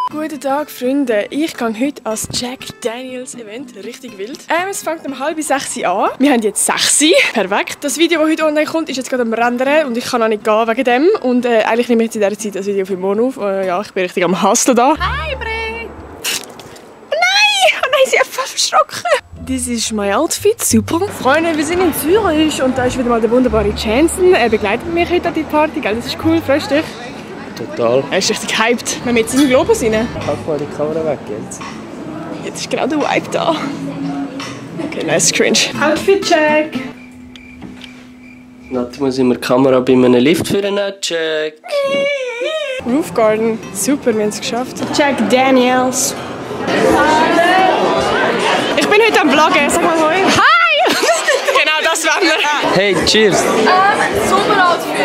Guten Tag, Freunde. Ich gehe heute als Jack Daniels Event. Richtig wild. Es fängt um 5:30 an. Wir haben jetzt 6 Uhr. Perfekt. Das Video, das heute online kommt, ist jetzt gerade am Rendern und ich kann auch nicht gehen wegen dem. Und eigentlich nehme ich jetzt in dieser Zeit das Video für morgen auf. Ja, ich bin richtig am Hustlen da. Hi, Bre! Oh nein! Oh nein, sie hat fast erschrocken. Das ist mein Outfit. Super. Freunde, wir sind in Zürich und da ist wieder mal der wunderbare Jansen. Er begleitet mich heute an die Party. Gell? Das ist cool. Freust du dich? Total. Er ist richtig hyped. Wir haben jetzt seinen Globus rein. Pack mal die Kamera weg jetzt. Jetzt ist genau der Vibe da. Okay, nice, cringe. Outfit-Check. Jetzt muss ich mir die Kamera bei einem Lift für einen Check. Roof Garden. Super, wir haben es geschafft. Jack Daniels. Ich bin heute am Vloggen. Sag mal hoi. Hi! Genau, das wollen wir. Hey, cheers! Sommeroutfit.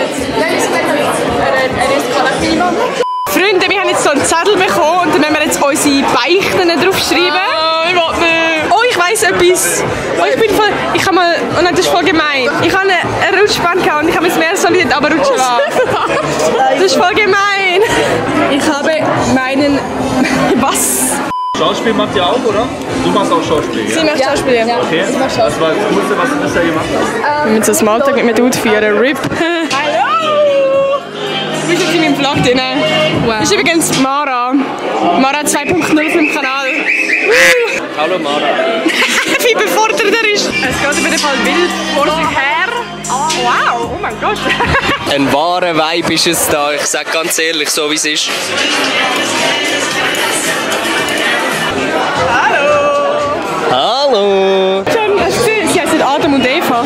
Freunde, wir haben jetzt so einen Zettel bekommen und dann müssen wir jetzt unsere Beichten draufschreiben. Ich will nicht. Oh, ich weiss etwas. Oh, ich habe mal, oh nein, das ist voll gemein. Ich habe eine Rutschbahn gehabt und ich habe mein Meer so nicht aber rutschen lassen. Das ist voll gemein. Ich habe meinen... Was? Schauspiel macht ihr auch, oder? Du machst auch Schauspiel, ja? Sie macht Schauspiel, ja. Okay, das war das Coolste, was du bisher gemacht hast. Wir müssen so einen Smalltalk mit mir durchführen. RIP. Hallo! Du bist jetzt in meinem Vlog drin. Wow. Das ist übrigens Mara. Mara 2.0 auf dem Kanal. Hallo Mara. Wie befordert er ist. Es geht auf jeden Fall wild vor sich her. Oh, wow, oh mein Gott. Ein wahrer Vibe ist es da, ich sag ganz ehrlich, so wie es ist. Hallo! Schon, hast du gesehen? Sie heißen Adam und Eva.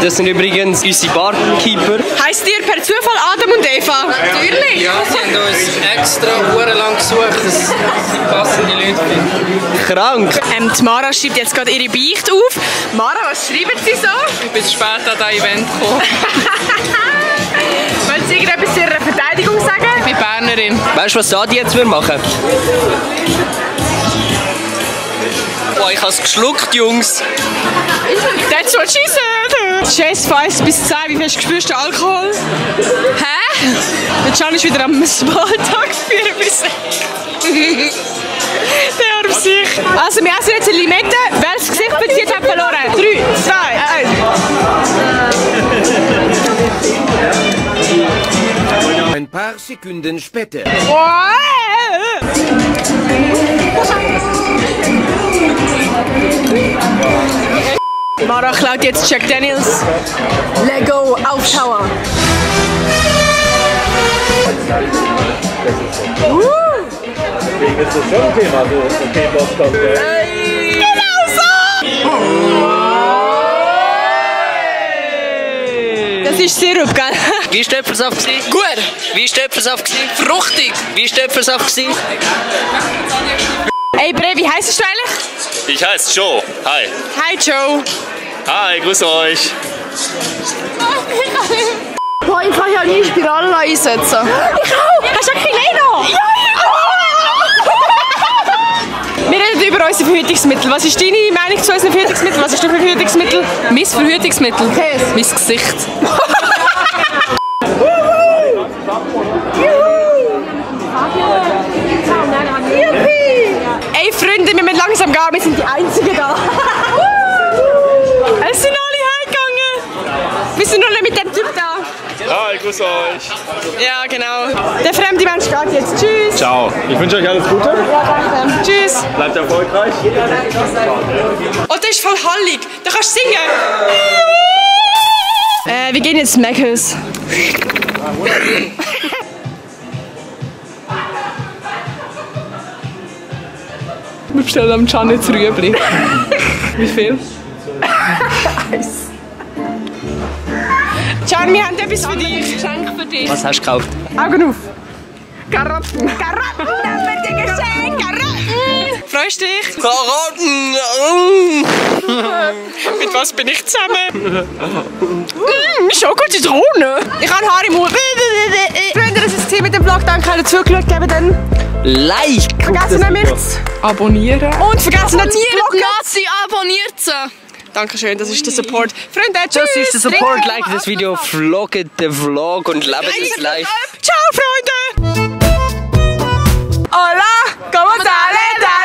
Das sind übrigens unsere Barkeeper. Heisst ihr per Zufall Adam und Eva? Natürlich! Ja, sie haben uns extra lang gesucht, dass passende Leute finden. Krank! Die Mara schreibt jetzt gerade ihre Beichte auf. Mara, was schreiben Sie so? Ich bin spät an das Event gekommen. Wollen Sie irgendetwas zu Ihrer Verteidigung sagen? Ich bin Bernerin. Weißt du, was Sadi jetzt machen? Boah, ich hab's geschluckt, Jungs. That's what she said. Jess, von 1 bis 10, wie viel spürst du Alkohol? Hä? Der Gian ist wieder am Smalltalk 4 bis 6. Der arme sich. Also wir essen jetzt eine Limette. Wer das Gesicht bezieht, hat verloren. 3, 2, 1. Ein paar Sekunden später. Mara klaut jetzt Jack Daniels. Lego Aufschauer. Deswegen ist das schon ein Thema, so ist okay, was kommt. Genau so! Das ist Sirup, gell? Wie war Stöpfelsaft? Gut! Wie war Stöpfelsaft? Fruchtig! Wie war Stöpfelsaft? Ey Bre, wie heisst du eigentlich? Ich heiße Joe. Hi. Hi Joe. Hi, grüße euch. Boah, ich kann ja nie Spiralen einsetzen. Ich auch! Hast du kein Leno? Ja! Wir reden über unsere Verhütungsmittel. Was ist deine Meinung zu unseren Verhütungsmitteln? Was ist du für Verhütungsmittel? Mein Verhütungsmittel? Käse. Mein Gesicht. Ey Freunde, wir müssen langsam gehen, wir sind die Einzigen da. Es sind alle heimgegangen. Wir sind nur nicht mit dem Typ da. Hi, grüße euch. Ja, genau. Der fremde Mensch geht jetzt. Tschüss. Ciao. Ich wünsche euch alles Gute. Ja, danke. Tschüss. Bleibt erfolgreich. Oh, der ist voll hallig. Da kannst du singen. Wir gehen jetzt Meckes. Wir bestellen am Gian jetzt Rüebli. Wie viel? 1. Gian, wir haben etwas für dich. Geschenk für dich. Was hast du gekauft? Augen auf. Karotten. Karotten haben wir dir geschenkt. Karotten. Freust du dich? Karotten! Mit was bin ich zusammen? Schoko Zitrone. Ich habe Haare im Mund. Freunde, das ist es mit dem Vlog. Danke, dass ihr zugeschaut habt. Like! Vergessen nicht, mich zu abonnieren. Und vergessen nicht, die Glocke. Nazi abonniert sie. Dankeschön, das ist der Support. Freunde, tschüss! Das ist der Support. Like das Video, vlogget den Vlog und lebt es live. Ciao, Freunde! Hola! Como dale, dale,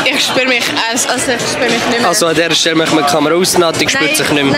Ich spüre mich, ich spüre mich nicht mehr. Also an dieser Stelle machen wir die Kamera aus, Nati spürt sich nicht mehr.